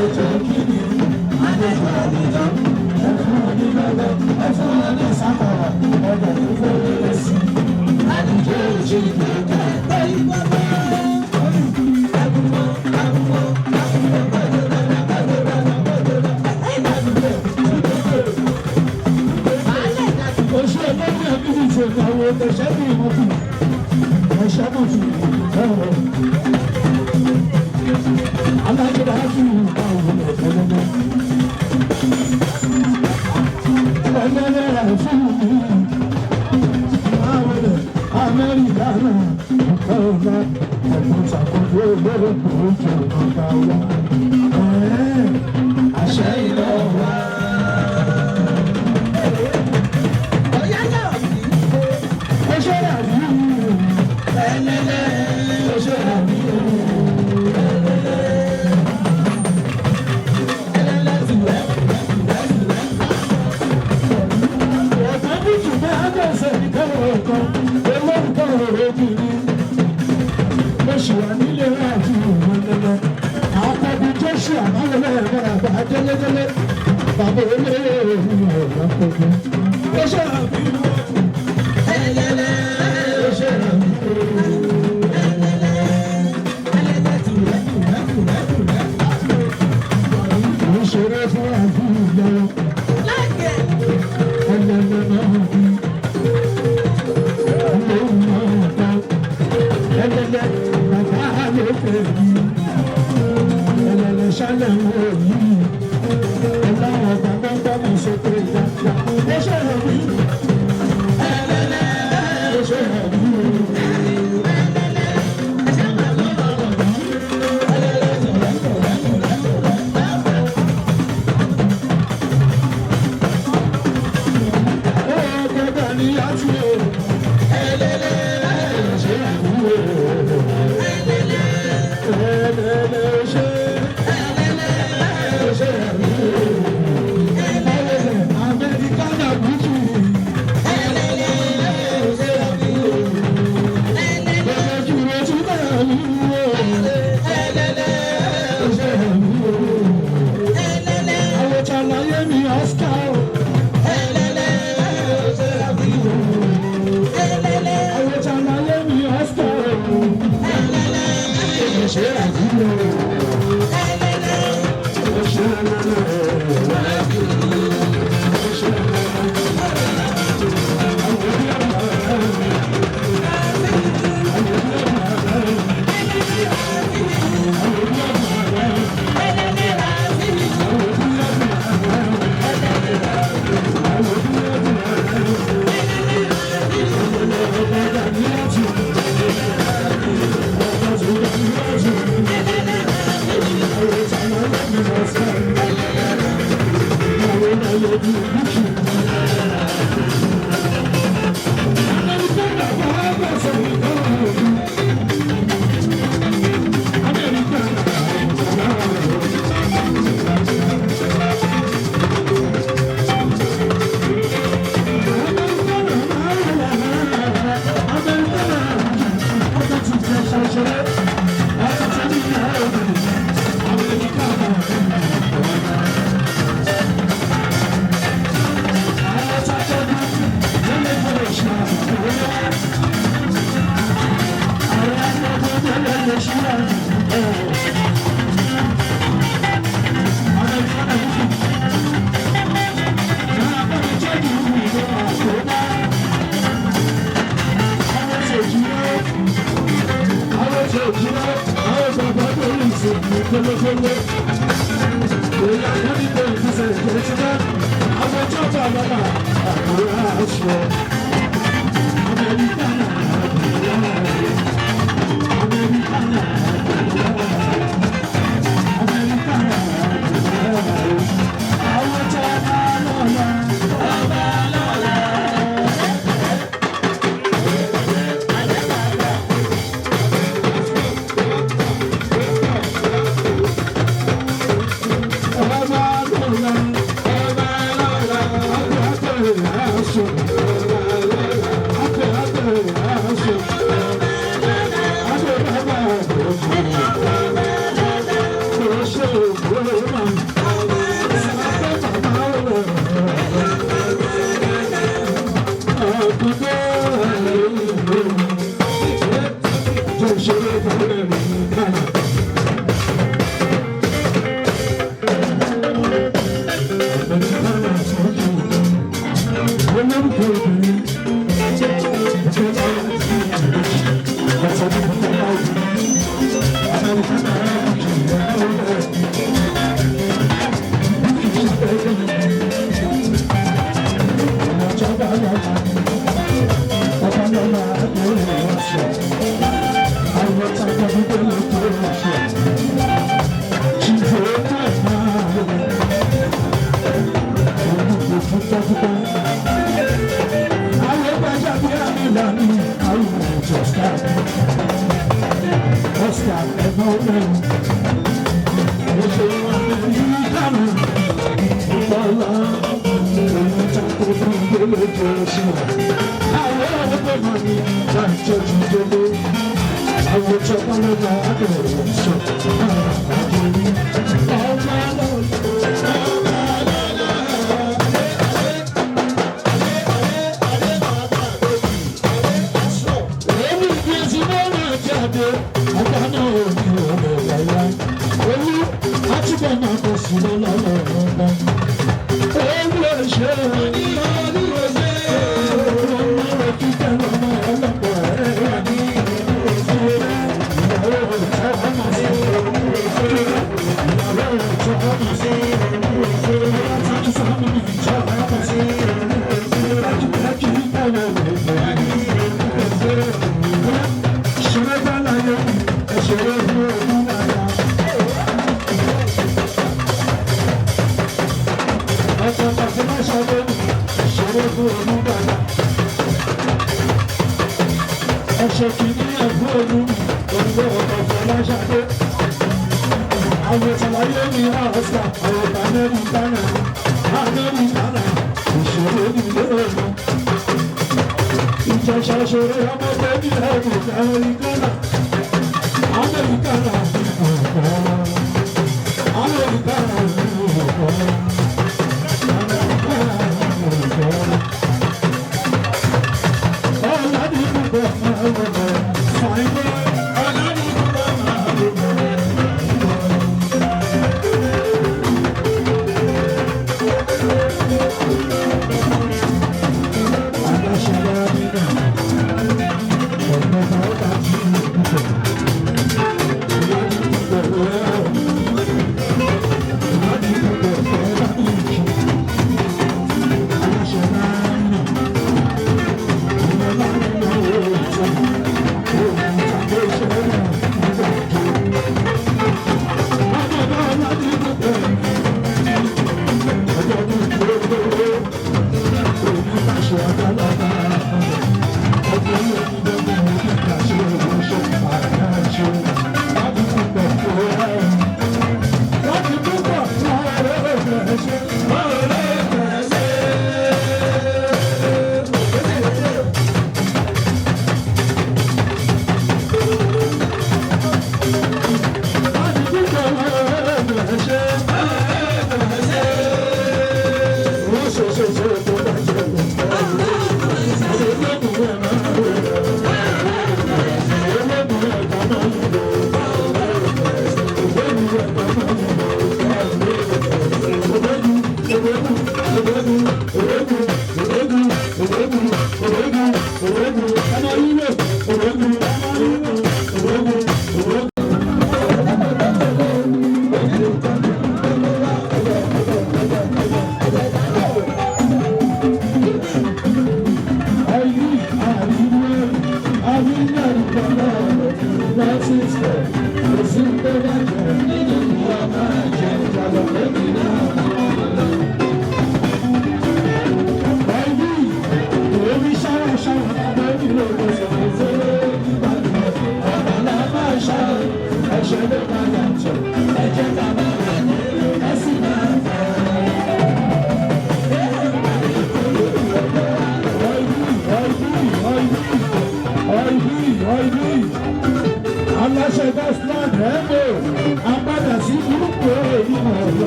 Àlejò kíni, àlejò àlejò, ẹ fún wọn ní lọ́dọ̀, ẹ fún wọn ní sákàrà, ọ̀dọ̀ tó fẹ́ lé sí. Àlejò ìṣèlú. Oṣù ẹlẹ́gbẹ̀ẹ́ ẹbí ti ìnáwó ẹ̀ṣẹ́ bí ìmọ̀tì ẹ̀ṣẹ́ mọ̀tì ẹ̀rọ. Alájọba á fi ìgbà òun ẹ̀fọ́ lọ́wọ́. Ẹlẹ́rẹ́ rẹ̀ fún mi. Máa wọlé Amẹ́ríkà náà ọ̀pọ̀ ọ̀la ẹ̀gbọ́n ṣàkóso olóró ojú ọ̀gá wa. Àṣẹ ìlọ wa. Oṣù rà mí. Ẹlẹ́lẹ́ oṣù rà mí. Ọ̀gá bí jùlọ àgbẹ̀sẹ̀ nìkan ọ̀kan olórúkọ òbí mi. Mo ṣì wà nílé àti ìwọ̀n lẹ́lẹ́. Àkọ́bí Joshua máwọlé ẹ̀rọ àgbà jẹ́lẹ́jẹ́lẹ́. Bàbá olóyè òun ọ̀gá kọ́bí. Oṣù rà mí. Ẹlẹ́lẹ́ oṣù rà mí. Mo ṣeré fún àbúrò lọ́wọ́. Ẹlẹ́lẹ́ náà bí. Ẹlẹ́lẹ́ bàbá ló fẹ́ mi. Ẹlẹ́lẹ́ ṣálẹ̀ wò yìí. Ọlọ́run bàbá ń bá mi sókè dáadáa. Ó ṣẹlẹ̀ mí. Ẹlẹ́lẹ́ ó ṣẹlẹ̀ mí. Ó gbọ́dọ̀ ní àti o. Ẹlẹ́lẹ́ ó ṣẹlẹ̀ mí. Ẹlẹ́lẹ́ ó ṣe. Ó ṣẹlẹ̀ mí. Amẹ́ríkánà bùtù. Thank you. Thank you.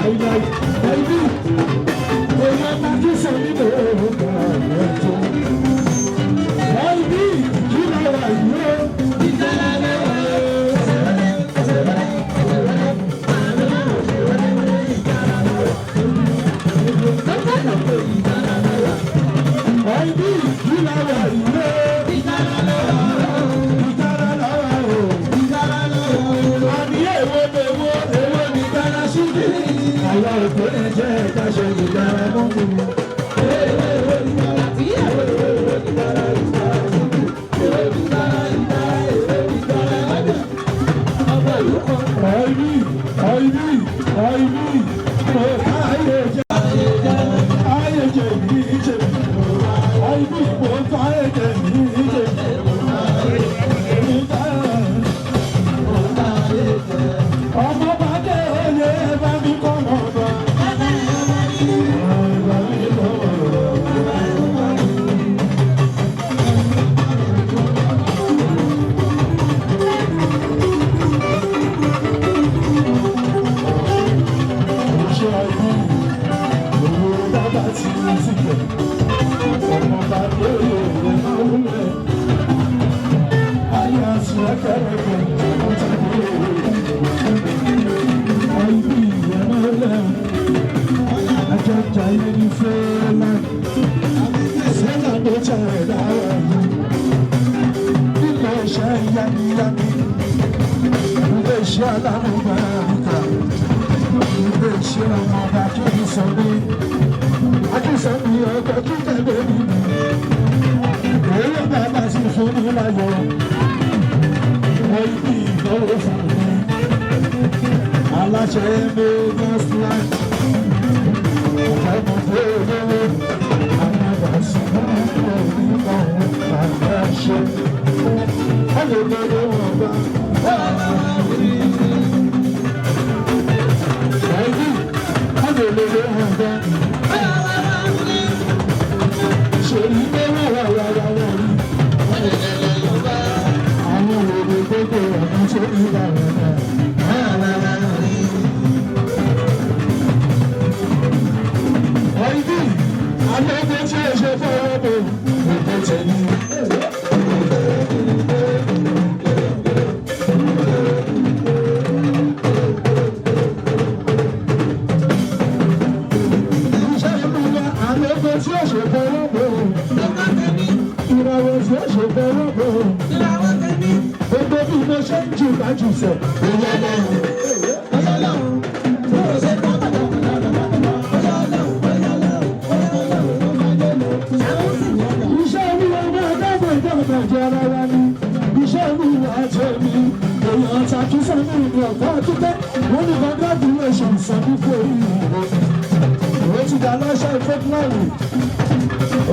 Láíláí, ẹbí, èèyàn máa kí sọ nínú òkà ẹ̀jọ̀. Ẹbí, kí lọ́wọ́ yìí ó. Ẹbí, kí lọ́wọ́ yìí ó. Ìtara lọ́wọ́ o. Àní èwo lèwo, èwo ní tara ṣíkì. Àwa òkú ẹ jẹ́ ká ṣe ìdára mọ́ mi. Ẹbí, ẹbí, ẹbí, mo ká ayé jẹ. Ayé jẹ mi jẹ mi. Ẹbí, mo ká ayé jẹ mi jẹ mi. Mo ká ọmọ bá dé oyè bá mi kọ́ mọ́ bá. Bá mi kọ́ mọ́ bá. Iṣẹ́ ọdún owó bàbá ti ti bẹ̀. Ọmọ bá dé oyè máa wúlẹ̀. Ayé àsùnwẹ̀kẹ̀rẹ̀kẹ̀ ó ti dé. Ayé ìyẹn Ajọ́jà ilé ní fẹ́lá. Fẹ́lá ló jẹ́ ẹ̀dá yìí. Ilé iṣẹ́ yámiyámi. Ilé iṣẹ́ alárùbáríkà. Ilé iṣẹ́ ọmọ ọba Akínsọ́lé. Akínsọ́lé ọkọ̀ kíkẹ́ lórí mi. Èyí bàbá sì fún mi láyọ̀. Wọ́n ibi ìnáwó fún mi. Aláṣẹ Megas Life. Ọmọdé olówó. Àwọn àṣìwọ́n onímọ̀ àgbà ṣe. Ọlọ́lọ́wọ́ wọn bá. Ẹ̀yìn ọlọ́lọ́wọ́ wọn bá. Ṣèyí pé wọ́n wà wà wà wà rí. Àwọn òwe gbogbo ọ̀nà tó ní bàrẹ̀ náà. Ẹ̀yìn alógo tí ẹ ṣe fọwọ́ bò òkè tẹ̀lé. Iṣẹ́ olúwa alógo tí ẹ ṣe fọwọ́ bò ìràwọ̀ tí ẹ ṣe fọwọ́ bò gbogbo bí mo ṣe ń jù bá jù sẹ̀. Iṣẹ́ olúwa máa dábò ìdáàbò jẹ́ ara wa ni. Iṣẹ́ olúwa tẹ̀mí. Èèyàn tàbí sẹ́mi ní ọ̀gá dúpẹ́. Wọ́n ní congratulations sẹ́mi fún oríire. Ó ti dà lọ́ṣẹ́ February.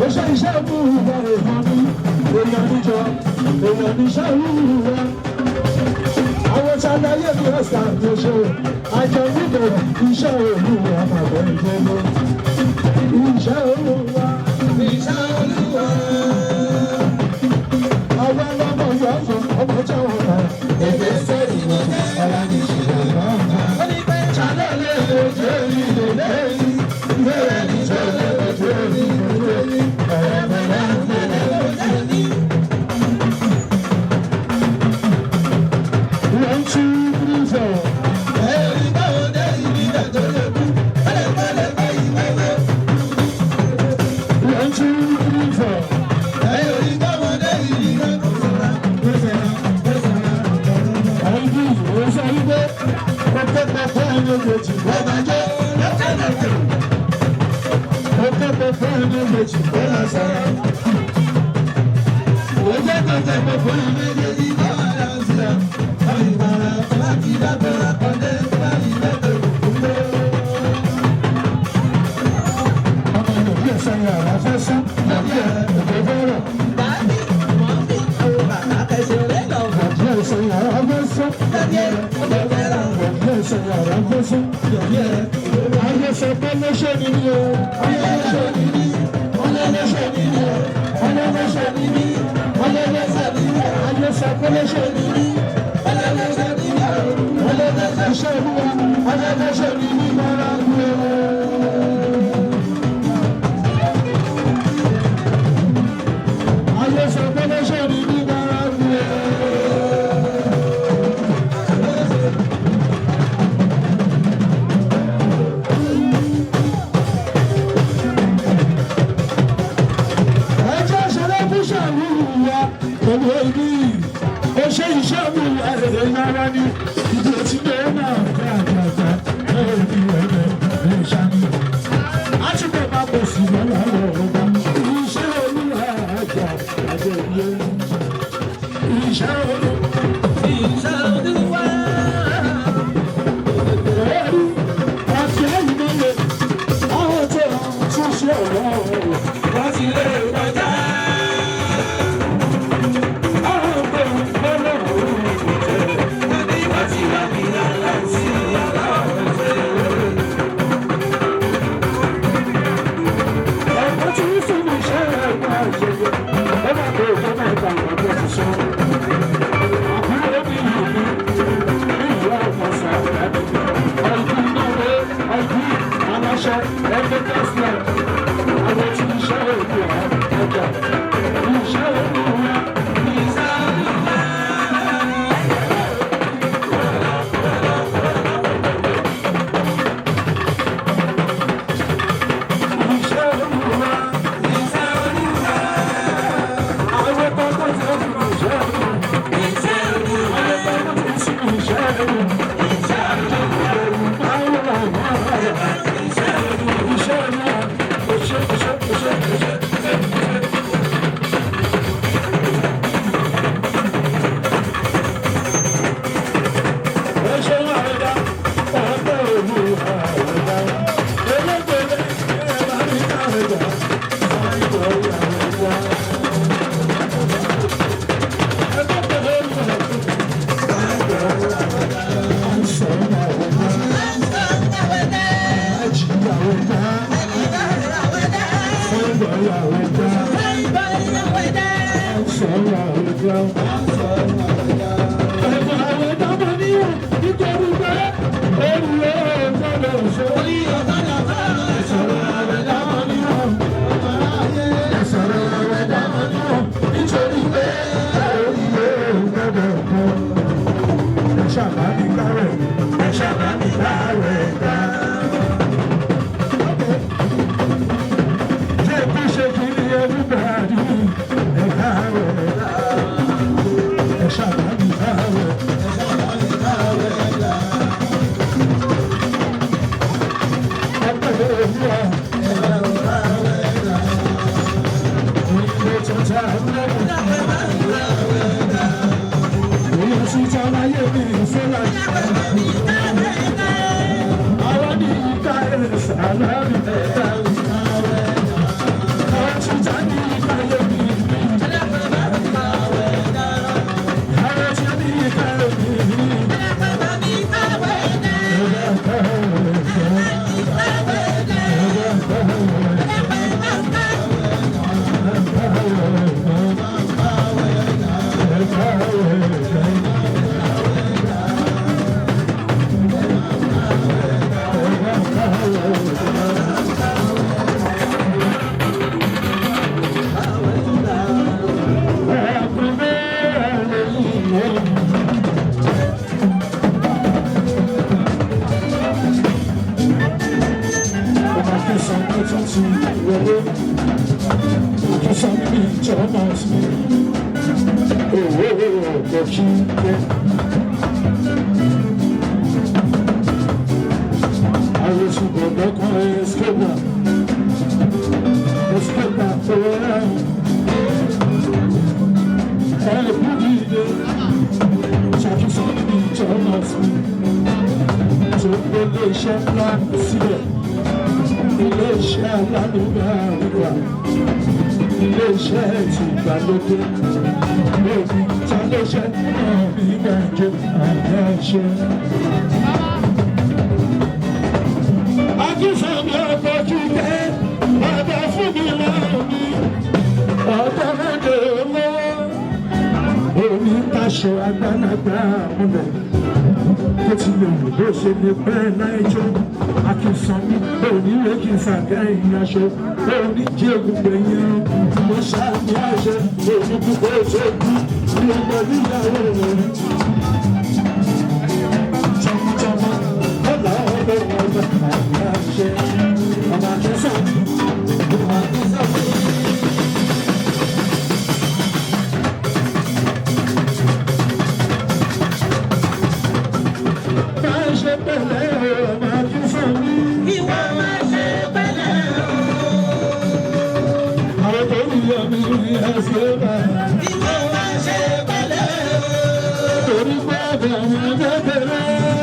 Ó ṣe iṣẹ́ olúwa èèyàn ní. Èèyàn níjọ. Èèyàn níṣẹ́ olúwa. Àwọn tí a láyé ní ọ̀sán tó ṣe. Àjọ níbẹ̀ iṣẹ́ olúwa bàbá ìjọba. Iṣẹ́ olúwa. Iṣẹ́ Olúwa. Àwa lọ́mọ yọ̀ọ̀yọ̀ ọmọ jẹ́wọ̀n náà. Èdè sẹ́yìn ló jẹ́ ọ̀la ní ìṣẹ̀lẹ̀ náà. Ó ní pé ṣàlẹ́ lè ojú èyí lè lẹ́yìn. Ìbéèrè ní ṣẹlẹ̀ ojú èyí lè lẹ́yìn. Ẹ̀rẹ̀mẹ̀rẹ̀ lè ojú èyí. One, two, three, four. Ẹ̀rí báwo dé ibi ìgbà tó lè kú. Pẹ́lẹ́pẹ́lẹ́ bá ìwé wé. One, two, three, four. Ẹ̀rí báwo dé ibi ìgbà tó sọ̀rọ̀. Àìbí ìwé sọ wípé pẹ́pẹ́pẹ́ méjèèjì Wọ́n máa jẹ́ lọ́kẹ́lọ́kẹ́. pẹ́pẹ́pẹ́ méjèèjì Wọ́n máa sọ̀rọ̀. Ó jẹ́ pẹ́pẹ́pẹ́ méjèèjì bá wà láǹsì. Ọmọ Yorùbá ẹ̀sẹ̀ yẹn àrà fẹ́ sán. Òkè fẹ́ràn. Nàìjíríà ẹ̀sẹ̀ yẹn àrà fẹ́ sán. Nàìjíríà ẹ̀sẹ̀ yẹn àrà fẹ́ sán. Ayé sọ pé lóṣè ni mí o. Ayé lóṣè ni mí. Ayé lóṣè ni mí o. Ayé lóṣè ni mí. Ayé lóṣè ni mí. Ayé sọ pé lóṣè ni mí. Iṣẹ́ olúwa, ayẹyẹ ní mímọ́ra gbé. Ayé sọ pé lọ́sẹ̀ ní mímọ́ra gbé. Ẹjẹ́ ṣẹlẹ̀ fún ṣàlùwà pẹ̀lú ibi. Ó ṣe iṣẹ́ mi ẹ̀rẹ̀ yára ni. Ìdí etí lè máa fẹ́ àgbàgbà lórí ẹ̀rẹ̀ lè ṣáni. A ti bẹ̀ máa bọ̀ sí lọ́la lọ́wọ́. Iṣẹ́ olúwa àjà àjẹyẹ. Iṣẹ́ olúwa. Iṣẹ́ Olúwa. Ẹ̀rí àti ẹ̀yìn mọ́lẹ̀. Àwọn tó ń túnṣe ọ̀rọ̀ Wọ́n ti lé kọjá. àwọn tó ń gbọ́dọ̀ ọ̀rọ̀ tẹ̀. Wọ́n ní wọ́n ti wá bí aláìsí aláwọ̀ ṣe. Ẹ̀kọ́ tí ń fún mi ṣe ẹ̀kọ́ àṣeyẹ. Ẹ máa bẹ òkú mẹ́ta ìwádìí ti sọ. Àbúrò mi yìí ní ìlú ọ̀pọ̀sà ọ̀gbìn náwó ọ̀gbìn aláṣẹ ẹgbẹ́ tẹ́sílẹ̀. Àwọn tí ń ṣe òkú ọjà. Iṣẹ́ òkú wa. Iṣẹ́ Olúwa. Iṣẹ́ olúwa. Iṣẹ́ Olúwa. Àwọn tọ́kọ̀ tí ó fi iṣẹ́ olúwa. Iṣẹ́ Olúwa. Àwọn tọ́kọ̀ tí ó fi iṣẹ́ olúwa. Iṣẹ́ Olúwa. Iṣẹ́ Olúwa. Iṣẹ́ ńlá sílẹ̀, ilé iṣẹ́ alálùbáríkà, ilé iṣẹ́ ti ìgbàlódé, lóbi tálẹ́ṣẹ́ náà bí gbàǹjo àdáṣe. Akínsàmì ọkọ̀ jẹ́ bàbá fún mi láàmì, ọ̀dọ́mọdé lọ́wọ́, omi taṣọ. Aṣọ agbálagbá múlẹ̀ tó ti lè wù bó ṣe lè pẹ́ láìjọ́. Akínsanmi òní rékì sàgẹ́yìn aṣọ òní jẹ́gun gbẹ̀yìn mo ṣàmì àṣẹ òní púpọ̀ ṣe kú ní ọmọ níyàwó rẹ̀. Tọmọtọmọ ọlá ọlọ́run ọba àmì àṣẹ ọmọ akínsanmi ọmọ akínsanmi. Máa ṣe pẹ̀lẹ́ ọmọ akínsanmi. Ìwọ máa ṣe pẹ̀lẹ́ o. Àwọn tó ń yọ mí ẹsẹ̀ bá. Ìwọ máa ṣe pẹ̀lẹ́ o. Torí pé bẹ̀rẹ̀ kékeré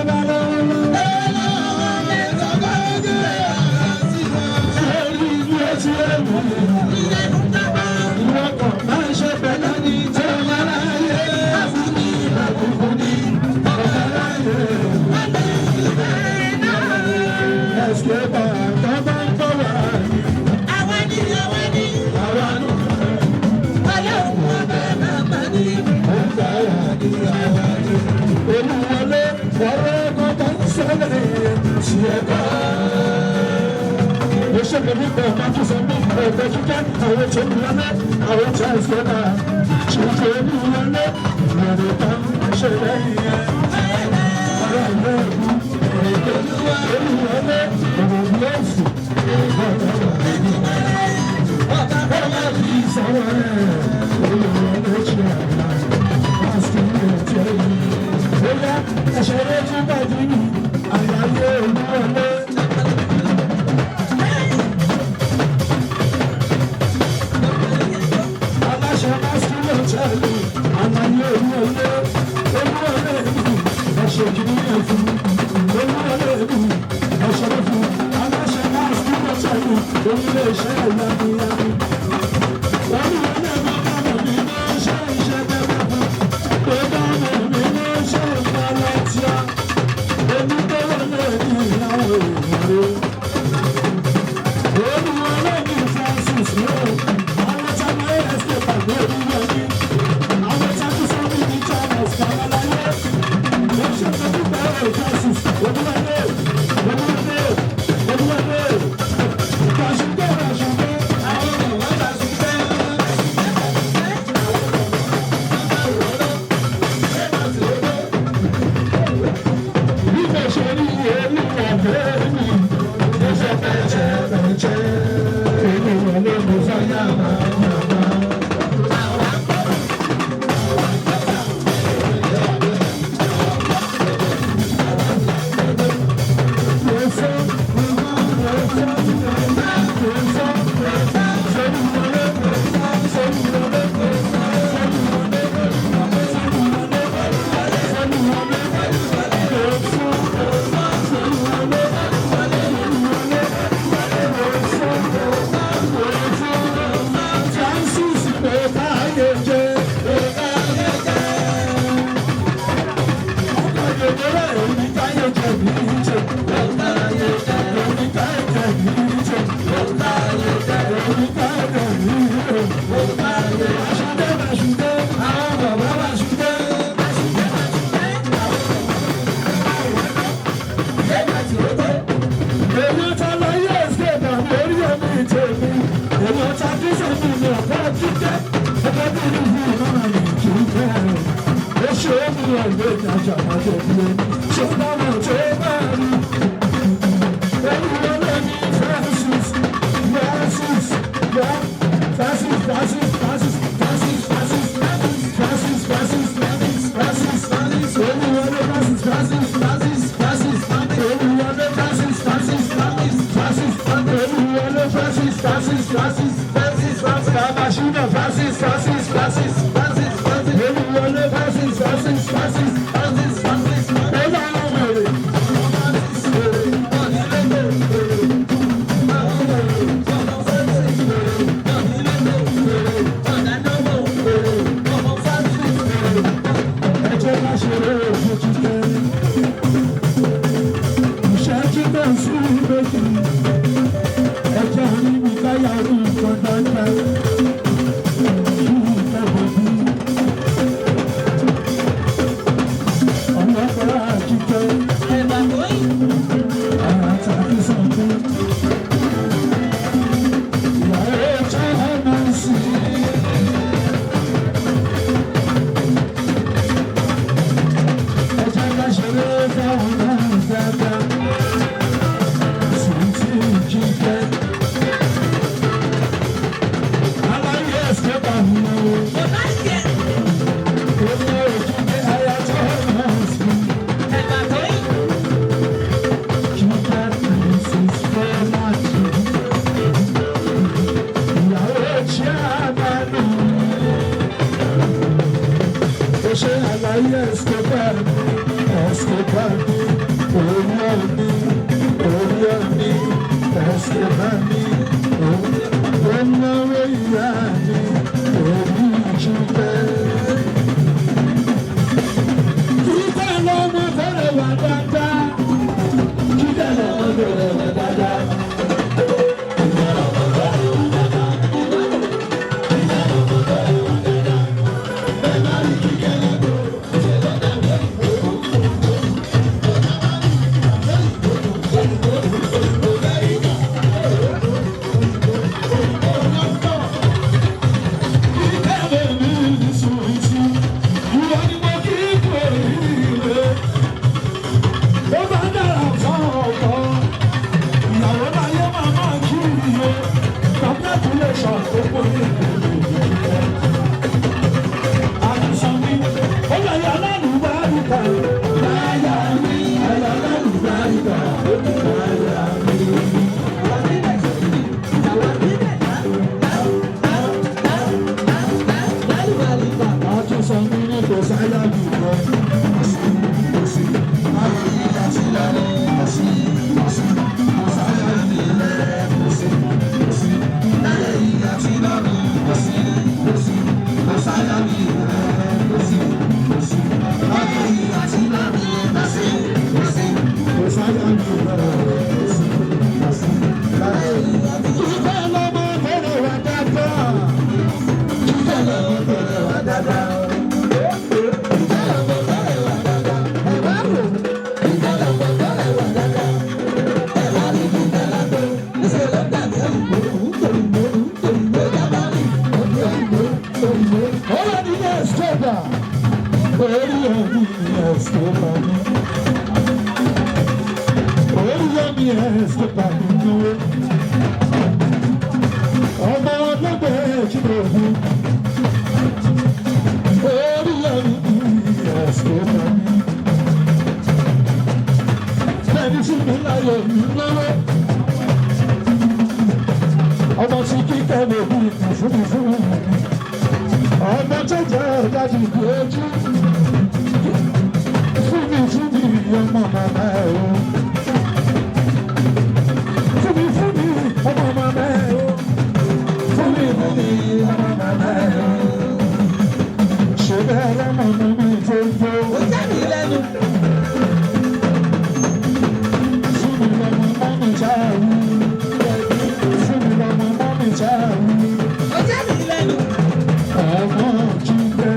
bá lọ́wọ́. Ọlọ́run mẹ́ta bá ojú ẹ̀ àti wọn. Lórí ilé tí ó wù mí. Ìlẹ́nu dábàá. Ìwọ kan máa ṣe pẹ̀lẹ́ ní tó máa láyé. Àfúnni Àbùkù ní ọ̀gá láyé. ìfẹ́ náà. Ẹsẹ̀ bá tó bá ń bọ̀ wá ní. Àwa ni àwa ni. Àwa nù Ọlọ́run ọba màmá ni. ọ̀gá wà ní àwa ní. Olúwọlé ọ̀rọ̀ kan tó ń ṣẹlẹ̀ tiẹ̀ kọ́. Oṣèlú nípa ọ̀gá tó sọ mí ọ̀gá kíkẹ́ àwọn tó ń wọlé àwọn tó ń ṣe náà. Ṣùgbọ́n olúwọlé lọ́rọ̀ tó ń ṣẹlẹ̀ yẹn. Ọ̀rọ̀ ìlú ẹ̀kú olúwọlé ọ̀rọ̀ ìlú ẹ̀fù. Ọba Ọba kì í sọ̀rọ̀ rẹ̀ olúwọlé ṣe àná. Pásítọ̀ ẹ̀ tẹ́ yìí. Bóyá ẹ̀ṣẹ̀ rẹ̀ tún bàjẹ́ ní àyàyé olúwọlé. Aláṣẹ pásítọ̀ tẹ̀lé àlàyé olúwọlé olúwọlé mi ẹ̀ṣẹ̀ kìíní ẹ̀fún olúwọlé mi ẹ̀ṣẹ̀ fún aláṣẹ pásítọ̀ tẹ̀lé onílé iṣẹ́ ìyàmìyàmì. Olúwọlé bàbá mi ló ń ṣe iṣẹ́ bẹ́ẹ̀ fún bàbá mi ló ń ṣe ìfọlọ́tíà olùdówọlé mi ìyàwó ìwọlé. Olúwọlé mi Francis ló àwọn táwọn ASK pàdé olúwọlé àwọn táwọn sọ́ọ́bì ní Charles Kamaláyé ó ṣe pẹ̀lú bẹ́ẹ̀ Francis olúwọlé olúwọlé olúwọlé Bàṣúgbẹ́ Bàṣúgbẹ́ àwọn ọmọ bá ṣùgbẹ́. Bí mo ṣe rí olúwọlé mi ó ṣe pẹ̀jẹ́ pẹ̀jẹ́ olúwọlé mo fẹ́ yá máa máa. Francis pé káyé jẹ́. Ọkọ̀ ìdòdó èmi káyé jẹ́ mi jẹ́. Èmi káyé jẹ́ mi jẹ́. Èmi káyé jẹ́ mi jẹ́. Bàṣúdé bàṣúdé, àwọn bàbá bàṣúdé. Èmi ta lọ yé ẹsẹ̀ dàbí orí omi tèmi. Èmi ta dísè mi ní ọ̀pá jíjẹ́. Ọ̀pá bí mi fi ìmọ̀ràn mi kì í fẹ́ rẹ̀. Ó ṣe é ní ọ̀gbẹ́ ìdájà àjọ ìlú. Ṣé báwo tó bá rí? Olúwọlé mi Francis, Francis, Francis, Francis, Francis, Francis, Francis, Francis, Francis, Francis, Francis, Olúwọlé Francis, Francis, Francis, Francis, Olúwọlé Francis, Francis, Francis, Francis, Olúwọlé Francis, Francis, Francis, Francis, Francis, Bàbá Ṣúná Francis, Francis, Francis, Francis, Francis, Olúwọlé Francis, Francis, Francis, Francis, Francis, Olúwọlé wèrè. Ẹ jẹ́ ká ṣeré òfin kíkẹ́. Ìṣẹ́jú tó ń sí méjì. Ẹ jẹ́ orí mi káyà orí. Ẹ̀sìn bá mi, ó náwó ìyá mi, òbí ìjúpẹ́. Kíkẹ́ lọ́mọ fẹ́rẹ̀ wà dáadáa. Kíkẹ́ lọ́mọ fẹ́rẹ̀ wà dáadáa. Kíkẹ́ lèmi ní sùúrù. Ìwọ ni mo kí kú oríire. Ó bá dára fún ọkọ. Ìyàwó láyé máa máa kí iye. Congratulations tó kó ní ìlú. Àtúnṣe mi, ó lọ yọ alálùbáríkà. Láyà mi, ayọ̀ alálùbáríkà. Láyà mi. Àtúnṣe mi ní kò sáyà mi lọ. Kò sí, láyé ìyá sí lálẹ́. Kò sí, kò sí, kò sáyà mi lẹ́. Kò sí, kò sí, láyé ìyá sí lọ́rùn. Kò sí, kò sí, kò sáyà mi lẹ́. Kò sí, kò sí, láyé ìyá sí lọ́rùn. Kò sí, kò sí, kò sáyà mi lẹ́. Kò sí, kò sí, láyé ìyá sí lọ́rùn. Kíkẹ́ lọ́mọ fẹ́rẹ̀ wá dáadáa. Kíkẹ́ lọ́mọ fẹ́rẹ̀ wá dáadáa. Ọlá ní ẹ̀sìkẹ́bà, orí ẹ̀mí ẹ̀sìkẹ́bà mi. Orí ẹ̀mí ẹ̀sìkẹ́bà mi náwó. Ọmọ ọlọ́gbẹ̀ ẹ̀jìnlẹ̀ ògùn. Orí ẹ̀mí ẹ̀sìkẹ́bà mi. Bẹ́ẹ̀ni fún mi láyọ̀ mi náwó. Ọmọ tí kíkẹ́ lè bí fún mi fún mi. Ọmọ tó jẹ́ ọ̀dájú ìgbójú fún mi fún mi ọmọ màmá ẹ̀ o. Fún mi fún mi ọmọ màmá ẹ̀ o. Fún mi fún mi ọmọ màmá ẹ̀ o. Ṣé bẹ́ẹ̀ lọ́mọ mi mi tó ń tó? Fún mi lọ́mọ mọ́mí jáwé. Fún mi lọ́mọ mọ́mí jáwé. Ọmọ jíjẹ.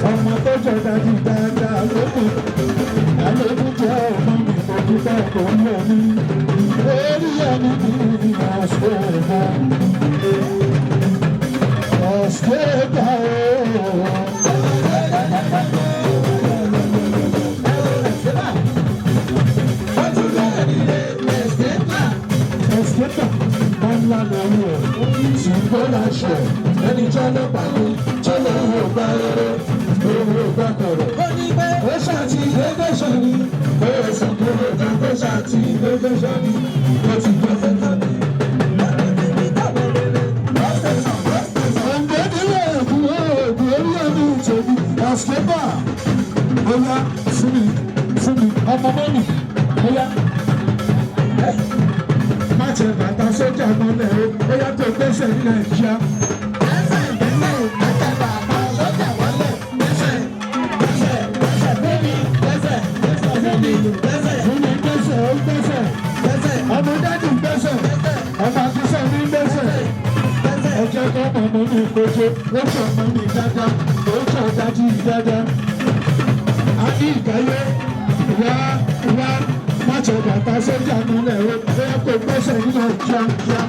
Ọmọ tó jọ dájú dáadáa lókun àlékún jẹ́ ọmọ mi kò dúpẹ́ kò ń lò mí orí ẹni ní ọ̀sẹ̀dá ọ̀sẹ̀dá ooo. Ẹ̀sìtà máa ń lánàá wù ọ́ ṣùgbọ́n láṣẹ ẹni jọ́lọ́ pàdé jọ́lọ́ owó gbá rere owó gbá kọ̀rọ̀. Ó ṣàti gbẹ́gbẹ́sọ̀ ni ó sọ pé ó ta kó ṣàti gbẹ́gbẹ́sọ̀ ni ó ti gbọ́ fẹ́ tàbí. Ọ̀gbẹ́dẹ́lẹ̀ ẹ̀kún oògùn orí ẹ̀mí ìtòbí ọ̀sẹ̀bà bóyá fún mi fún mi ọmọ mọ́mì bóyá má tẹ bàtà sójà mọ́lẹ̀ o bóyá tó gbẹ́sẹ̀ ní Nàìjíríà. Fún mi gbẹ́sẹ̀ ó gbẹ́sẹ̀ ọmọ dádì gbẹ́sẹ̀ ọmọ àtúnṣe mi gbẹ́sẹ̀ ẹ jẹ́ kó ọmọ mi kojú ó jọ ọmọ mi dáadáa ó jọ dájú dáadáa. A ní ìkáyé wá wá má tẹ bàtà sójà mọ́lẹ̀ o bóyá kó gbẹ́sẹ̀ ní Nàìjíríà.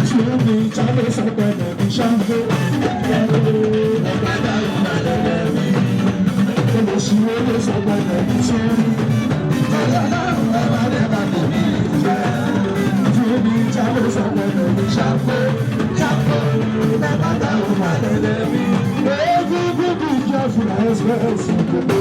Fún mi jáde sọ́gbẹ̀dẹ̀ mi ṣáńgó. Olùsíwò ló sọ́gbẹ̀dẹ̀ mi ṣáńgó. Fún mi jáde sọ́gbẹ̀dẹ̀ mi ṣáńgó. Egungun bí ìjà fúnra ẹsẹ̀ ẹ̀sìn gbogbo.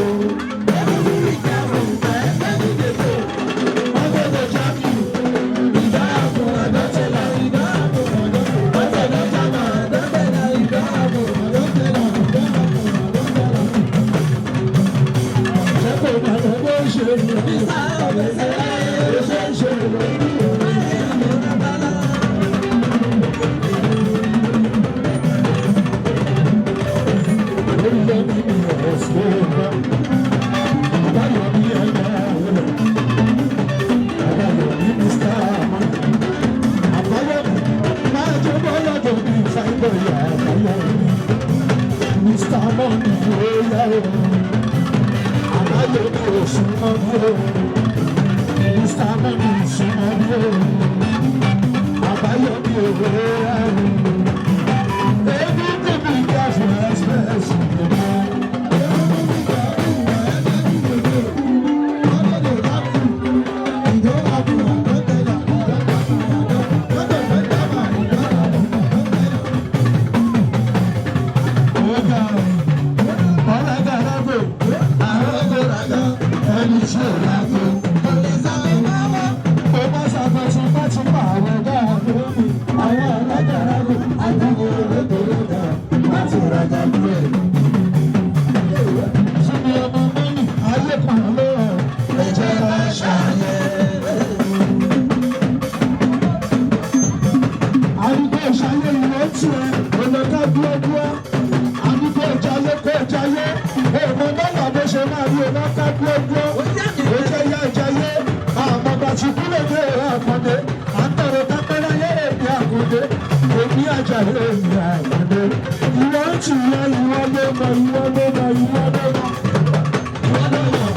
o. Àbáyọ mi ò súnmọ́ bí o. Mr. Money súnmọ́ bí o. Àbáyọ mi ò rẹ́ra o. Ebi tóbi ká fún express ìgbìmọ̀. Ọ̀gá ọ̀làgà lágbo, àrọ́gọ́ràgà, ẹni tí ò lágbo. Ó bá ṣàkóso bá ti pa àwọn ọ̀gá lórí àwọn ọ̀làgà lágbo, àtàwọn olódòlódà láti rajà bí ẹ̀. Fúnmi ọmọ mọ́nì, ayé kan ló ẹ̀jẹ̀ bá ṣàyẹ̀. Arúgbó ìṣayé ìwé tiẹ̀, ọ̀nàká dúọ́dúọ́. Arúgbó ìjayé kó ìjayé, èèmọ̀ mọ́nà bó ṣe máa rí ọ̀nàká dúọ́dúọ́. Ó jẹ́ yá ìjayé, àmọ̀gbà tí kúrò ní èrò àkàndé. À ń tọrọ kápẹ́rẹ́ ayé èmi àkàndé. Èmi àjàyè èmi àkàndé. Ìwọ ń tì yẹ ìwọ ló mọ, ìwọ ló mọ, ìwọ ló mọ. Ìwọ ló mọ̀,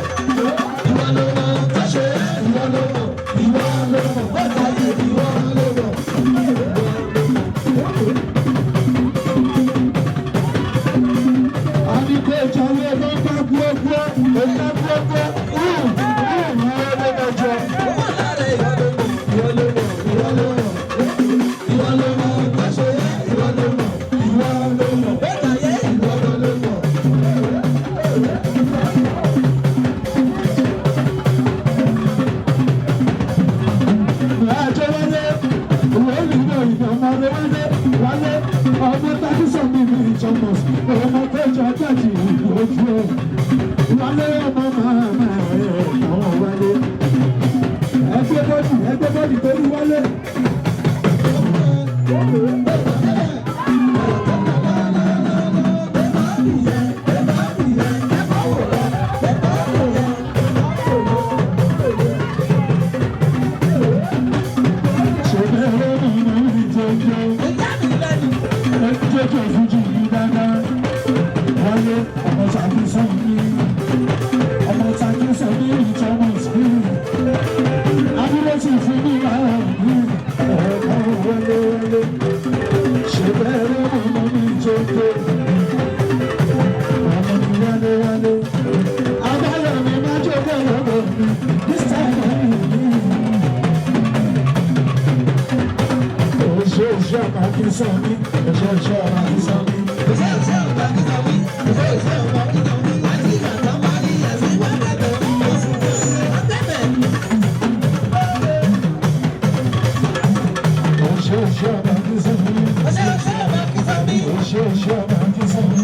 ìwọ ló mọ̀, tó ṣe é, ìwọ ló mọ̀, ìwọ ló mọ̀, bọ́tà yìí ìwọ ló mọ̀. Arúgbó ìjayé ló ń bá dúọ́dúọ́, ọ̀nà dúọ́dúọ́, ìwọ ló mọ̀ jọ. Ó wà lára ìwọ ló mọ̀, ìwọ ló mọ̀, ìwọ ló mọ̀, ìwọ ló mọ̀, tó ṣe é, ìwọ ló mọ̀, ìwọ ló mọ̀, bọ́tà yẹ ìwọ ló mọ̀. Àjọ wálé, òwe ìlú ìgbà ọmọ rẹ wálé, wálé, ọmọ takísọ̀ mi ní ìjọmọ̀, ọmọ kẹjọ jáde ìlú ojú ẹ̀. Wálé ọmọ màmá ẹ̀ àwọn wálé. Ẹgbẹ́ bọ́dì, ẹgbẹ́ bọ́dì torí wálé. Ṣé bẹ́ẹ̀ ló mọ̀ ní ìjọjọ́? Ẹjọ́jọ́ fújì yìí dáadáa. Wálé ọmọ takísọ̀ mi, ọmọ takísọ̀ mi ìjọmọ̀ sí. Abúlé ti fún mi lára mi, ọ̀pọ̀ wọlé wọlé. Ṣé bẹ́ẹ̀ ló mọ̀ ní ìjọjọ́? Ọmọ mi wálé wálé. Abáyọ̀ mi máa jó bẹ́ẹ̀ lọ́wọ́ mi. This time I'm in. Oṣù oṣù ọmọ akínsọ̀ mi, oṣù oṣù ọmọ akínsọ̀ mi. Oṣù oṣù ọmọ akínsọ̀ mi. Oṣù oṣù ọmọ akínsọ̀ mi.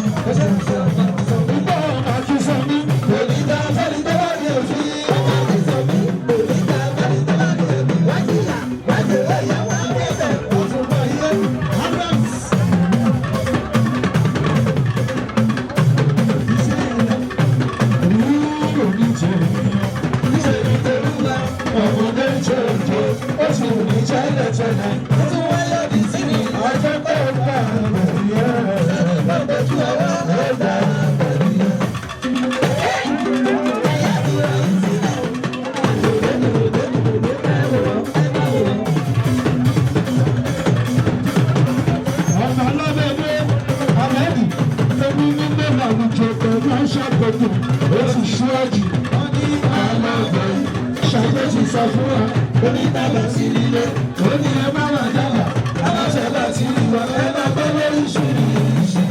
Ìgbà ọmọ akínsọ̀ mi. Rúrò ní tèmi. Ọmọdé jòjò, ó ti wù ní tẹ́lẹ̀tẹ́lẹ̀. Ọjọ́ pé ó gbà bẹ̀rẹ̀ yẹn. Ọmọ alábẹ́dẹ́ Ahmed lóní nílé àwùjọ pẹ̀lú aṣàkóso ó ti ṣíwájú. Alábẹ́ ṣàyẹ̀ ti sọ fún wa onítàbà sí líle ó ní ẹ má wà dábà aláṣẹ láti rí wa ẹ má gbọ́ lóríṣiríṣi.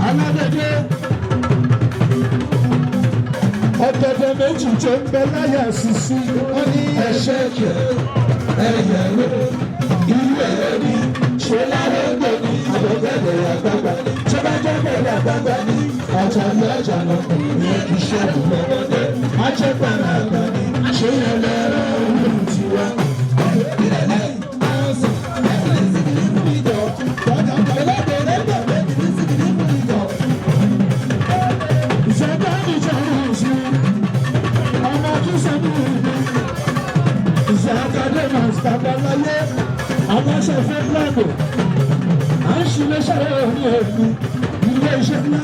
Alábẹ́dẹ́ ọ̀gẹ̀dẹ̀ méjì tó ń bẹ láyà sísí wọ́n ní ẹ̀ṣẹ̀ kẹ̀ ẹ̀yẹ̀ ló irú ẹ̀yẹ ni ṣe lára ẹgbẹ́ ni àbọ̀gẹ̀dẹ̀ àgbàgbà tó bá jẹ́ bẹ̀rẹ̀ àgbàgbà ni àjàlú àjàlọ ní iṣẹ́ ìmọ̀ọ́dẹ ajẹ́pẹ̀rẹ̀ àgbà ni ṣé yẹn lẹ́rọ olú tiwa. Ìṣẹ̀dá ìjọba ìṣe ọmọ kí sẹ́ni ìlú. Academus Babaláyé aláṣẹ fún Plano. À ń ṣiléṣẹ́ òní èmi ilé iṣẹ́ ńlá.